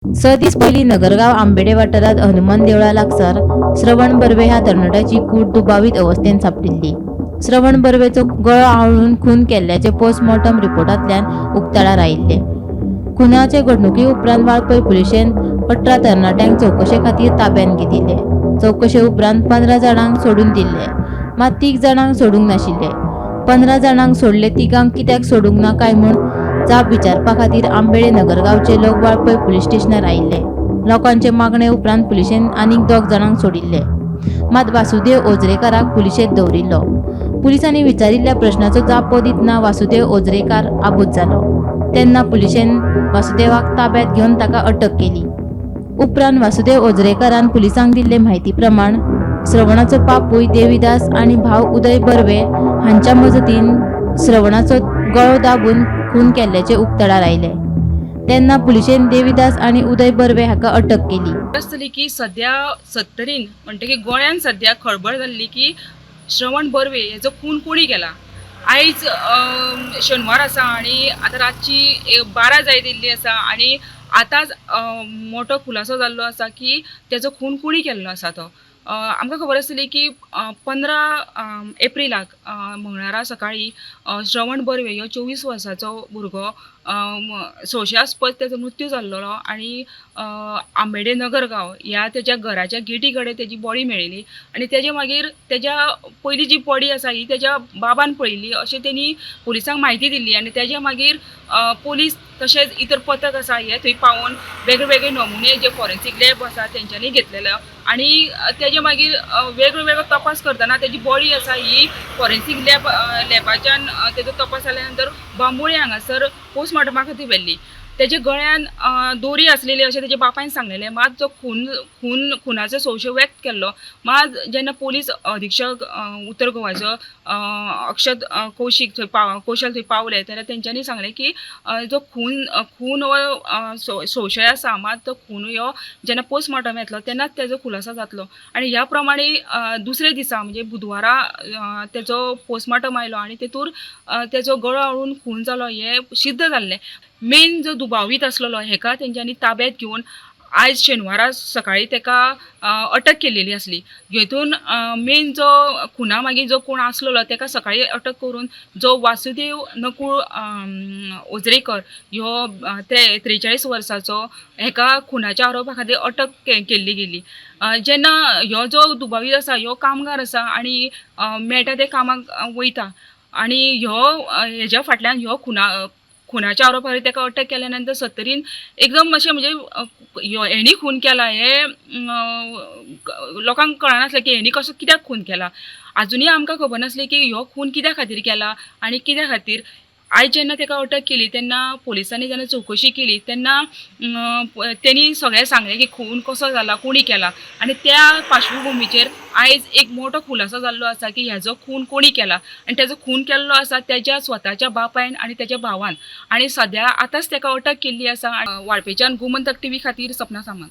स दीस पयलीं नगरगांव आंबेडे वाठारांत हनुमान देवळा लागसार श्रवण बर्वे ह्या तरणाट्याची कूड दुबावीत अवस्थेंत सांपडिल्ली. श्रवण बर्वेचो गळो आवळून खून केल्ल्याचें पोस्टमॉर्टम रिपोर्टांतल्यान उक्ताडार आयिल्लें. खुनाचे घडणुके उपरांत वाळपय पुलिशेन 18 तरणाट्यांक चवकशे खातीर ताब्यांत घेतिल्ले. चवकशे उपरांत 15 जाणांक सोडून दिल्ले, मात तीग जाणांक सोडूंक नाशिल्ले. 15 जाणांक सोडले, तिगांक कित्याक सोडूंक ना काय म्हूण जाप विचारपा खातीर आंबेडे नगरगांवचे लोक वाळपय पुलीस स्टेशनार आयिल्ले. लोकांचे मागणे उपरांत पुलिशेन आनीक दोग जाणांक सोडिल्ले, मात वासुदेव ओजरेकाराक पुलिशेंत दवरिल्लो. पुलिसांनी विचारिल्ल्या प्रश्नाचो जापो दितना वासुदेव ओजरेकार आबूज जालो. तेन्ना पुलिशेन वासुदेवाक ताब्यांत घेवन ताका अटक केली. उपरांत वासुदेव ओजरेकारान पुलिसांक दिल्ले म्हायती प्रमाण श्रवणाचो बापूय देवीदास आनी भाव उदय बर्वे हांच्या मजतीन श्रवणाचो गळो दाबून खून केल्ल्याचें उक्ताडार आयलें. तेन्ना पुलिशेन देवीदास आनी उदय बर्वे हाका अटक केली. आसतली की सद्या सत्तरीन म्हणटकीर गोंयान सद्या खळबळ जाल्ली की श्रवण बर्वे हेजो खून कोणी केला. आयज शेनवार आसा आनी आतां रातची 12 जायत येयल्ली आसा आनी आतांच मोटो खुलासो जाल्लो आसा की तेजो खून कोणी केल्लो आसा तो. आमकां खबर आसतली की 15 एप्रिलाक मंगळारा सकाळी श्रवण बर्वे ह्यो 24 वर्सांचो भुरगो संशयास्पद तेजो मृत्यू जाल्लो आनी आंबेडे नगरगांव ह्या तेज्या घराच्या गेटी कडेन तेजी बॉडी मेळिल्ली आनी तेजे मागीर तेज्या पयली जी बॉडी आसा ही तेज्या बाबान पळयल्ली अशें तेणी पुलिसांक म्हायती दिल्ली आनी तेज्या मागीर पोलीस तशेंच इतर पथक आसा हे थंय पावोन वेगळे वेगळे नमुने जे फॉरेन्सीक लॅब आसा तेंच्यांनी घेतलेले आनी तेजे मागीर वेगळो वेगळो तपास करतना तेजी बॉडी आसा ही फॉरेन्सीक लॅबाच्यान तेजो तपास जाल्या नंतर बांबोळे हांगासर पोस्टमॉर्टमा खातीर व्हेल्ली. तेज्या गळ्यान दोरी आसलेली अशें तेज्या बापायन सांगलेलें, मात जो खून खून खुनाचो संशय व्यक्त केल्लो, मात जेन्ना पोलीस अधीक्षक उत्तर गोवाचो अक्षत कौशीक थंय कौशल थंय पावले तेन्ना तेंच्यांनी सांगलें की जो खून खून हो संशय आसा, मात तो खून हो जेन्ना पोस्टमॉर्टम येतलो तेन्नाच तेजो खुलासो जातलो. आनी ह्या प्रमाणे दुसरे दिसा म्हणजे बुधवारा तेजो पोस्टमॉर्टम आयलो आनी तेतूर तेजो गळो आवळून खून जालो हें सिद्ध जाल्लें. मेन जो दुबावीत आसलेलो हेका तेंच्यांनी ताब्यांत घेवन आयज शेनवारा सकाळी तेका अटक केल्लेली आसली. हेतून मेन जो खुना मागीर जो कोण आसलेलो तेका सकाळी अटक करून जो वासुदेव नकूळ ओजरेकर ह्यो 43 वर्साचो हेका खुनाच्या आरोपा खातीर अटक केल्ली गेली. जेन्ना ह्यो जो दुबावीत आसा ह्यो कामगार आसा आनी मेळटा ते कामाक वयता आनी ह्यो हेज्या फाटल्यान ह्यो खुनाच्या आरोपार तेका अटक केल्या नंतर सत्तरीन एकदम अशें म्हणजे हेणी खून केला हें लोकांक कळनासलें की हेणी कसो कित्याक खून केला. आजुनूय आमकां खबर नासलें की ह्यो खून कित्या खातीर केला आनी कित्या खातीर. आयज जेन्ना तेका अटक केली तेन्ना पोलिसांनी जेन्ना चवकशी केली तेन्ना तेणी सगळें सांगलें की खून कसो जाला, कोणी केला आनी त्या पार्श्वभुमीचेर आयज एक मोटो खुलासो जाल्लो आसा की हेजो खून कोणी केला आनी तेजो खून केल्लो आसा तेज्या स्वताच्या बापायन आनी तेज्या भावान आनी सद्या आतांच तेका अटक केल्ली आसा. वाळपेच्यान गोमंतक टीव्ही खातीर सपना सामंत.